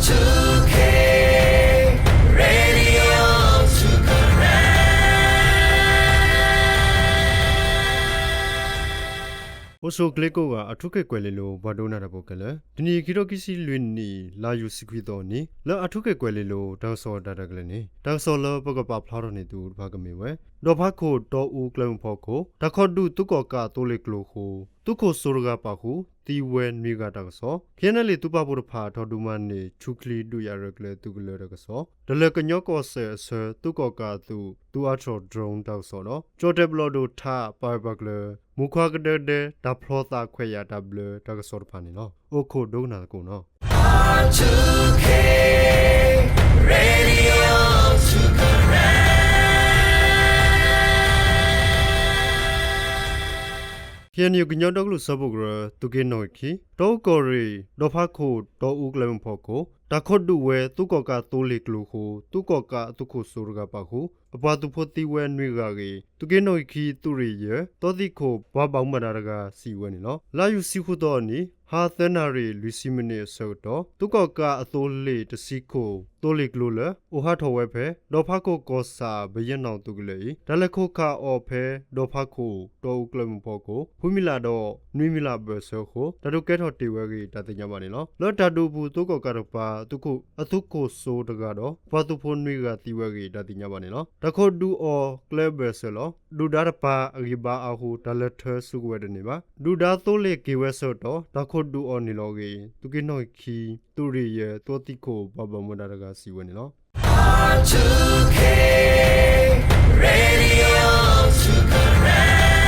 two K Radio two Karen အိၣ်ဆူၣ်ချ့ကိးဂၤ အၣ်ထူခ့ၣ်ကွဲၤလ့လိၤ ပှၤဒိကနၣ်တၢ်ဖိခဲလၢာ်, တနံၤအံၤ ခံထိခံဆံလွံၢ်နံၣ် လါယူၤ ဆံခွံသီအနံၤ လၢအၣ်ထူခ့ၣ်ကွဲၤလ့လိၤ တၢ်ကစီၣ်တၢ်ရဲၣ်တၢ်ကျဲၤန့ၣ် တၢ်ကစီၣ်လၢပကပာ်ဖျါထီၣ်န့ၢ်သုတဖၣ်ကမ့ၢ်ဝဲ ဒီၣ်ဖးခိၣ်တီအူကျဲမုၢ်ဖီခိၣ် တၢ်ခီၣ်ဒုးသုးကီၣ်ကးအသိလ့ၣ်ကျိၤအဃိ သုးခိၣ်စိတဂၤပာ်ဃုာ် သံဝဲနွံဂၤတၢ်ကစီၣ်, ခ့ၣ်အဲၣ်နဲလ်အ့ သုးပာ်ဖှိၣ်တဖၣ် ထီၣ်ဒုးမၤန့ၢ် ဆူချံဒုးယၤရဲၣ်ကျဲၤသုးကလၢၤတၢ်ကစီၣ်, တလၢၤကညီကီၢ်စဲၣ်အဆၢ သုးကီၣ်ကးအသုး သုးအါထီၣ် drone တၢ်ကစီၣ်ဒီး ကၠီၣ်တဲၣ်ပလီၢ်ဒိၣ်ထး ပာ်ဝဲပာ်ကျၢၤ မူခွါကဒဲကဒဲ တၢ်ဖျီသးခွဲးယာ်တၢ်ဘျၢတၢ်ကစီၣ်တဖၣ်န့ၣ်လီၤ. အိၣ်ခိးဒိကနၣ်သကိးနီၤ. R two K Radio two Karen K N U ကညီဒီကလုာ်စၢဖှိၣ်ကရၢ သုးက့နီၣ်ဂံၢ်ခံ တီအူကီၢ်ရ့ၣ် ဒီၣ်ဖးခိၣ်တီအူကျဲမုၢ်ဖီခိၣ် တၢ်ခီၣ်ဒုးဝဲ သုးကီၣ်ကးအသိလ့ၣ်ကျိၤအဃိ သုးကီၣ်ကးအသုးခိၣ်စိတဂၤပာ်ဃုာ် အပှၤသုးဖိသံဝဲနွံဂၤအဂ့ၢ် သုးက့နီၣ်ဂံၢ်ခံ သုးရ့ၣ်ယဲၢ် သီသံခိၣ် ပှၤဘၣ်မူဘၣ်ဒါတဂၤ စံးဝဲန့ၣ်လီၤ. လါယူၤ ဆံဃုသီအနံၤ ဟါသၢနၣ်ရံၣ် လွံၢ်ဆံမံးနံးအဆၢကတီၢ် သုးကီၣ်ကးအသိလ့ၣ်တဆံခိၣ် သိလ့ၣ်ကျိၤလၢ အိၣ်ဟးထီၣ်ဝဲဖဲ ဒီၣ်ဖးခိၣ်ကီၢ်ဆၣ် ဘယဲၢ်နီၣ်သုးကလၢၤအံၤ တၢ်လဲၤခိၣ်ခးအီၤဖဲ ဒီၣ်ဖးခိၣ်တီအူကျဲမုၢ်ဖီခိၣ် ဃုမံးလးဒီး နွံမံးလးဘၢၣ်စၢၤအဃိ တၢ်ဒုးကဲထီၣ်တ့ၢ်ဝဲအဂ့ၢ် တၢ်သ့ၣ်ညါဘၣ်န့ၣ်လီၤ. လၢတၢ်ဒုးအပူၤ သုးကီၣ်ကးတကပၤ အသုးခိၣ်စိတဂၤဒီး အပှၤသုးဖိနွံဂၤသံဝဲအဂ့ၢ် တၢ်သ့ၣ်ညါဘၣ်န့ၣ်လီၤ. တၢ်ခီၣ်ဒုးအီၤကျဲအဘၢၣ်စၢၤလီၤ. ဒုၣ်ဒါတပၤအဂံၢ်ဘါအါအဃိ တၢ်လၢထၢစုကဝဲၤတန့ၢ်ဘၣ်. ဒုၣ်ဒါသိလ့ၣ်က့ၤဝဲအဆၢကတီၢ် တၢ်ခီၣ်ဒုးအီၤန့ၣ်လီၤအဂ့ၢ် သုးက့နီၣ်ဂံၢ်ခံ သုးရ့ၣ်ယဲၢ် သီသံခိၣ် ပှၤဘၣ်မူဘၣ်ဒါတဂၤ စံးဝဲန့ၣ်လီၤ. R two K Radio two Karen K N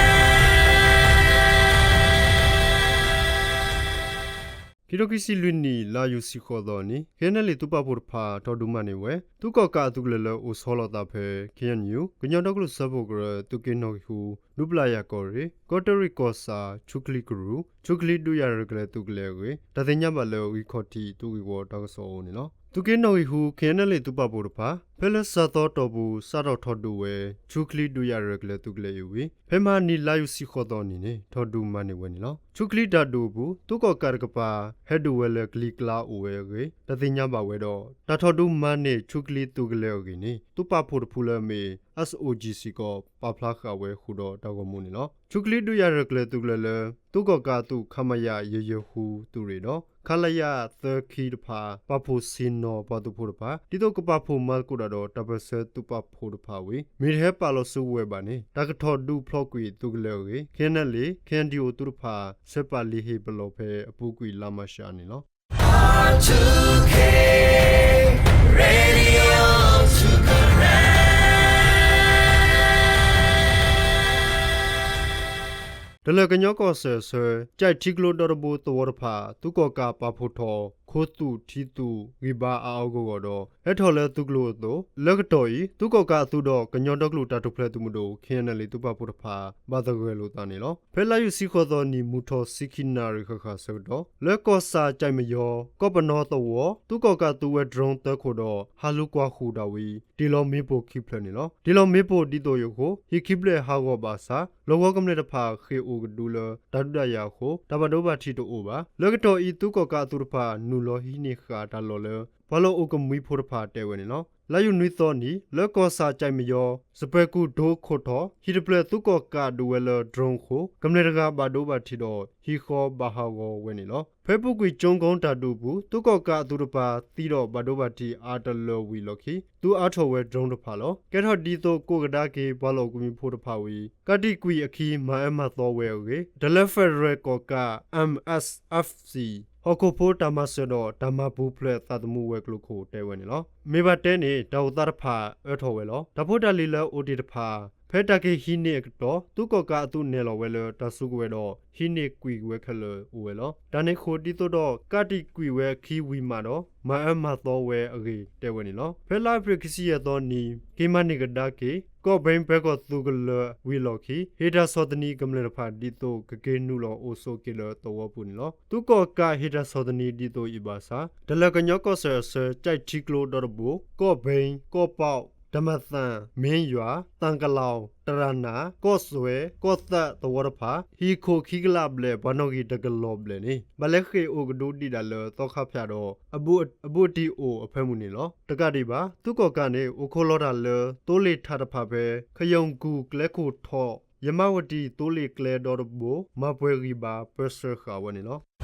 U ခံထိခံဆံလွံၢ်နံၣ် လါယူၤ ဆံဃိးသီအနံၤ ခ့ၣ်အဲၣ်နဲလ်အ့ သုးပာ်ဖှိၣ်တဖၣ် ထီၣ်ဒုးမၤန့ၢ်ဝဲ သုးကီၣ်ကးအသုးကလၢၤလၢအိၣ်ဆီလီၤအသးဖဲ ခ့ၣ်အဲၣ်ယူၣ် ကညီဒီကလုာ်စၢဖှိၣ်ကရၢ သုးက့နီၣ်ဂံၢ်ဃု ဒူပျၢ်ယၤကီၢ်ရ့ၣ် ကီးတရံးကီၢ်ဆၣ် ဆူချံကရူၢ် ဆူချံဒုးယၤရဲၣ်ကျဲၤသုးကလၢၤအဂ့ၢ် တၢ်သ့ၣ်ညါဘၣ်လၢ ဂံၢ်ခီၣ်ထံးသုးဂ့ၢ်ဝီတၢ်ကစီၣ်အအိၣ်န့ၣ်လီၤ. သုးက့နီၣ်ဂံၢ်ဃု ခ့ၣ်အဲၣ်နဲလ်အ့ သုးပာ်ဖှိၣ်တဖၣ် ဖဲလၢစှၤသီတီၢ်ပူၤ စးထီၣ်ထီၣ်ဒုးဝဲ ဆူချံဒုးယၤရဲၣ်ကျဲၤသုးကလၢၤအံၤဝံၤ ဖဲမဟါနံၤ လါယူၤ ဆံဃိးသီအနံၤန့ၣ် ထီၣ်ဒုးမၤန့ၢ်ဝဲန့ၣ်လီၤ. ဆူချံတၢ်ဒုးအပူၤ သုးကီၣ်ကးတကပၤ ဟဲဒုးဝဲလၢကလံၤကျါအိၣ်ဝဲအဂ့ၢ် တၢ်သ့ၣ်ညါဘၣ်ဝဲဒီး တၢ်ထီၣ်ဒုးမၤန့ၢ် ဆူချံသုးကလၢၤအဂ့ၢ်န့ၣ် သုးပာ်ဖှိၣ်တဖုလၢအမ့ၢ် S O G စ့ၢ်ကီး ပာ်ဖျါဃာ်ဝဲဃုာ်ဒီးတၢ်ဂီၤမူန့ၣ်လီၤ. ဆူချံဒုးယၤရဲၣ်ကျဲၤသုးကလၢၤလၢ သုးကီၣ်ကးအသုး ခမရ ယဲၢ်ယဲၢ်ဃု သုးရ့ၣ်ဒီး ခလရ သၢခံတဖၣ် ပာ်ဖှိၣ်ဆ့ၣ်နီၤပှၤသုးဖိတဖၣ် ဒ်သိးကပာ်ဖှိၣ်မၤသကိးတၢ်ဒီး တၢ်ပၢၢ်ဆၢသုးပာ်ဖှိၣ်တဖၣ်ဝံၤ မ့ၢ်တဟဲပာ်လီၤစုကဝဲၤဘၣ်န့ၣ် တၢ်ကထီၣ်ဒုးဖျီကွံာ်သုးကလၢၤအဂ့ၢ် ခ့ၣ်အဲၣ်နဲလ်အ့ ခ့ၣ်အဲၣ်ဒံၣ်အိၣ်သုးတဖၣ် ဆဲးပာ်လံာ်ဟ့ၣ်ပလီၢ်ဖဲအပူၤကွံာ်လါမးရှးန့ၣ်လီၤ. R two K Radio two Karen K N U ကညီကီၢ်စဲၣ်အဆၢ ကၠဲၣ်ထံကျိဒီတဘိသဝီတဖၣ် သုးကီၣ်ကးပာ်ဖှိၣ်ထီၣ် ခိသုးထံသုး ဂံၢ်ဘါအါအါဂီၢ်ဂီၢ်ဒီး ဟဲထီၣ်လၢသုးကျိၤအသိး လၢကတီၢ်အံၤ သုးကီၣ်ကးအသုးဒီးကညီဒီကလုာ်တၢ်ထူၣ်ဖျဲးသုးမုၢ်ဒိၣ် ခ့ၣ်အဲၣ်နဲလ်အ့ သုးပာ်ဖှိၣ်တဖၣ် ဘၣ်သဂၢၢ်လိာ်သးန့ၣ်လီၤ. ဖဲလါယူၤ ဆံဃိးသီအနံၤ မုၢ်ထီၣ်ဆံခံနၣ်ရံၣ်ဃၣ်ဃၣ်အဆၢကတီၢ် လၢကီၢ်ဆၣ်ကၠဲၣ်မယီၤ ကီၢ်ပနီသဝီ သုးကီၣ်ကးသူဝဲ drone သၢခိၣ်ဒီး ဟးလူၤကွၢ်ဃုာ်တၢ်ဝံၤ တ့ၢ်လီၤမ့ၣ်ပိၢ်ခံဖျၢၣ်န့ၣ်လီၤ. တ့ၢ်လီၤမ့ၣ်ပိၢ်ဒ်သိးအံၤအဃိ ဟံၣ်ခံဖျၢၣ်ဟးဂီၤဘၣ်ဆၣ် လီၢ်ကဝီၤကမျၢၢ်တဖၣ် ဃ့ၢ်အိၣ်ကဒုလၢတၢ်ဒုးတၢ်ယၤအဃိ တၢ်ဘၣ်ဒိဘၣ်ထံးတအိၣ်ဘၣ်. လၢကတီၢ်အံၤ သုးကီၣ်ကးအသုးတဖၣ် နုာ်လီၤဟံးန့ၢ်ဃာ်တၢ်လီၢ်လၢ ပှၤလီၢ်အိၣ်ကမှံဖိတဖၣ်တဲဝဲန့ၣ်လီၤ. လါယူၤနွံသီအနံၤ လၢကီၢ်ဆၣ်ကၠဲၣ်မယီၤ စပၢၤကူၣ်ဒိခိၣ်ထီၣ် ဟံၣ်တဖျၢၣ် သုးကီၣ်ကးဒုးဝဲလၢ drone အဃိ ကမျၢၢ်တဂၤဘၣ်ဒိဘၣ်ထံးဒီး ဟံၣ်ဃီဘၣ်ဟးဂီၤဝဲန့ၣ်လီၤ. ဖဲအပူၤကွံာ် ကၠိကီတၢ်ဒုးအပူၤ သုးကီၣ်ကးအသုးတပၤ သံဒီးဘၣ်ဒိဘၣ်ထံးအါတလၢာ်ဝံၤအလီၢ်ခံ သုးအါထီၣ်ဝဲ drone တဖၣ်လီၤ. ကဲထီၣ်ဒ်သိးကိးကဒါက့ၤ ပှၤလီၢ်အိၣ်ကမှံဖိတဖၣ်ဝံၤ ကးတံာ်ကွံာ်အခံ မၤအၢမၤသီဝဲအဂ့ၢ် တၢ်လၢ Federal ကီၣ်ကး M S F C ဟီၣ်ခိၣ်ဖိတၢ်မၤစၢၤဒီးတၢ်မၤပူၤဖျဲးသးသမူဝဲၤကျိၤခိၣ်တဲဝဲန့ၣ်လီၤ. မ့ၢ်ဘၣ်တဲန့ၣ် တၢ်အိၣ်သးတဖၣ်အၢထီၣ်ဝဲလီၤ. တၢ်ဖိတၢ်လံၤလၢအိၣ်တ့ၢ်တဖၣ် ဖဲတၢ်က့ၤဟံးန့ၢ်အကတီၢ် သုးကီၣ်ကးအသုးနဲၣ်လီၤဝဲလၢတၢ်စုကဝဲၤဒီး ဟံးန့ၢ်ကွံာ်ဝဲခဲလၢာ်အိၣ်ဝဲလီၤ. တၢ်န့ၣ်အဃိ ဒ်သိးဒီးကးတံာ်ကွံာ်ဝဲအခံဝံၤမးဒီး မၤအၢမၤသီဝဲအဂ့ၢ်တဲဝဲန့ၣ်လီၤ. ဖဲလါအ့ဖြ့ၣ် ခံဆံယဲၢ်သီနံၤ က့ၤမၤန့ၢ်ကဒါက့ၤ ကီၢ်ဘ့ဘဲကီၢ်သုးကလၢၤဝံၤအလီၢ်ခံ ဟ့ၣ်တၢ်ဆီၣ်သနံးကမျၢၢ်တဖၣ် ဒ်သိးကက့ၤနုာ်လီၤအိၣ်ဆိးက့ၤလၢသဝီပူၤန့ၣ်လီၤ. သုးကီၣ်ကးဟ့ၣ်တၢ်ဆီၣ်သနံးဒ်သိးအံၤဘၣ်ဆၣ် တၢ်လၢကညီကီၢ်စဲၣ်အဆၢ ကၠဲၣ်ထံကျိဒီတဘိ ကီၢ်ဘ့ ကီၢ်ပီၣ် ရမသံ, မင်းရွာ, သံကလောင်, တရနာ, ကော့စွဲ, ကော့သတ်သဝီတဖၣ် ဟံၣ်ခိၣ်ခံကလးဘျဲၣ် ပှၤနီၣ်ဂံၢ်တကလီၤဘျဲၣ်န့ၣ် ဘၣ်လဲၤဃ့ၢ်အိၣ်ကဒုဒံးဒၣ်လၢသီခါဖၠၣ်ဒီး အဘူးအတံၢ်အိၣ်အဖၢမုၢ်န့ၣ်လီၤ. တကးဒံးဘၣ် သုးကီၣ်ကးန့ၣ် အိၣ်ခိးလီၤတၢ်လၢ သိလ့ၣ်ထးတဖၣ်ဖဲ ခယုၢ်ကူၣ်ကျဲခိၣ်ထီၣ် ယမးဝတံၣ်သိလ့ၣ်ကျဲဒီတဘိ မၤပှဲၤဂံၢ်ဘါပၢဆှၢဃာ်ဝဲန့ၣ်လီၤ.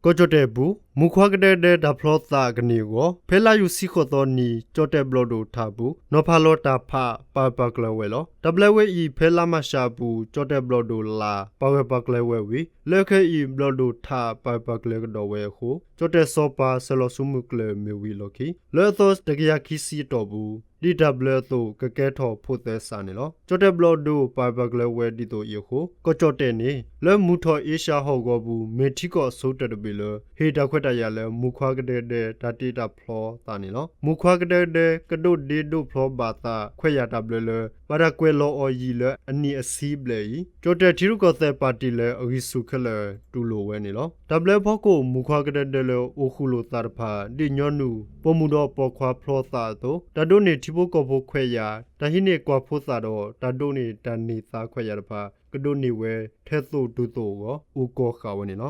ကီၢ်ကၠီၣ်တဲၣ်ပူၤ မူၤခွါကဒဲကဒဲတၢ်ဖျီသးကန့ၢ်အဂီၢ် ဖဲလါယူၤဆံဃိးသီနံၤ ကၠီၣ်တဲၣ်ဘျီၣ်ဒိၣ်ထးပူၤ နီၤဖးလီၤတၢ်ဖးပာ်ပာ်ကျၢၤဝဲလီၤ. တၢ်ဘျၢဝဲအံၤ ဖဲလါမၢ်ၡးအပူၤ ကၠီၣ်တဲၣ်ဘျီၣ်ဒိၣ်လါ ပာ်ဂၢၢ်ပာ်ကျၢၤဝဲဝံၤ လၢခဲအံၤ ဘျီၣ်ဒိၣ်ထးပာ်ပာ်ကျၢၤကဒီးဝဲအဃိ ကၠီၣ်တဲၣ်စီၤပၤဆဲးလီၤဆူမုၢ်ကျၢၤမ့ၢ်ဝံၤလီၢ်ခံ လၢအသီတကယၤခံဆံအတီၢ်ပူၤ ဒ်တၢ်ဘျၢအသိး ကကဲထီၣ်ဖိးသဲစးန့ၣ်လီၤ. ကၠီၣ်တဲၣ်ဘျီၣ်ဒိၣ်ပာ်ပာ်ကျၢၤဝဲဒ်သိးအံၤအဃိ ကီၢ်ကၠီၣ်တဲၣ်န့ၣ် လၢမုၢ်ထီၣ်အ့ရှါဟီၣ်ကဝီၤပူၤ မ့ၢ်ထံကီၢ်အဆိကတၢၢ်တဘ့ၣ်လၢ ဟ့ၣ်တၢ်ခွဲးတၢ်ယာ်လၢ မူၤခွါကဒဲကဒဲတၢ်တ့တၢ်ဖျီသးန့ၣ်လီၤ. မူၤခွါကဒဲကဒဲ ကဒိးဒ့ဒိးဖျီဘၣ်သးခွဲးယာ်တၢ်ဘျၢလၢ ဘၣ်တၢ်ကွဲးလီၤအီၤယံာ်လၢအနံၣ်အဆံဘျဲၣ်အံၤ ကၠီၣ်တဲၣ်ထံရူၢ်ကီၢ်သဲးပၣ်တံၣ်လၢအဂံၢ်ဆူၣ်ခဲလၢာ်တူၢ်လိာ်ဝဲန့ၣ်လီၤ. တၢ်ဘျၢအဖီခိၣ် မူၤခွါကဒဲကဒဲလၢအိၣ်ဃုာ်လိာ်သးတဖၣ် ဒ်ညီနုၢ် ပိာ်မုၣ်ဒီးပိာ်ခွါဖျီသးအသိး တၢ်ဒိးန့ၢ်ထံဖိကီၢ်ဖိခွဲးယာ်, တၢ်ဟံးန့ၢ်ကွၢ်ဖိသၣ်ဒီး တၢ်ဒိးန့ၢ်တၢ်န့ၢ်သါခွဲးယာ်တဖၣ် ကဒိးန့ၢ်ဝဲထဲသိးတုၤသိးအဂီၢ် အိၣ်ကီၤဃာ်ဝဲန့ၣ်လီ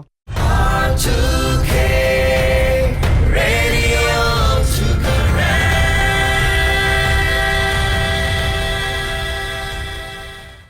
ၤ.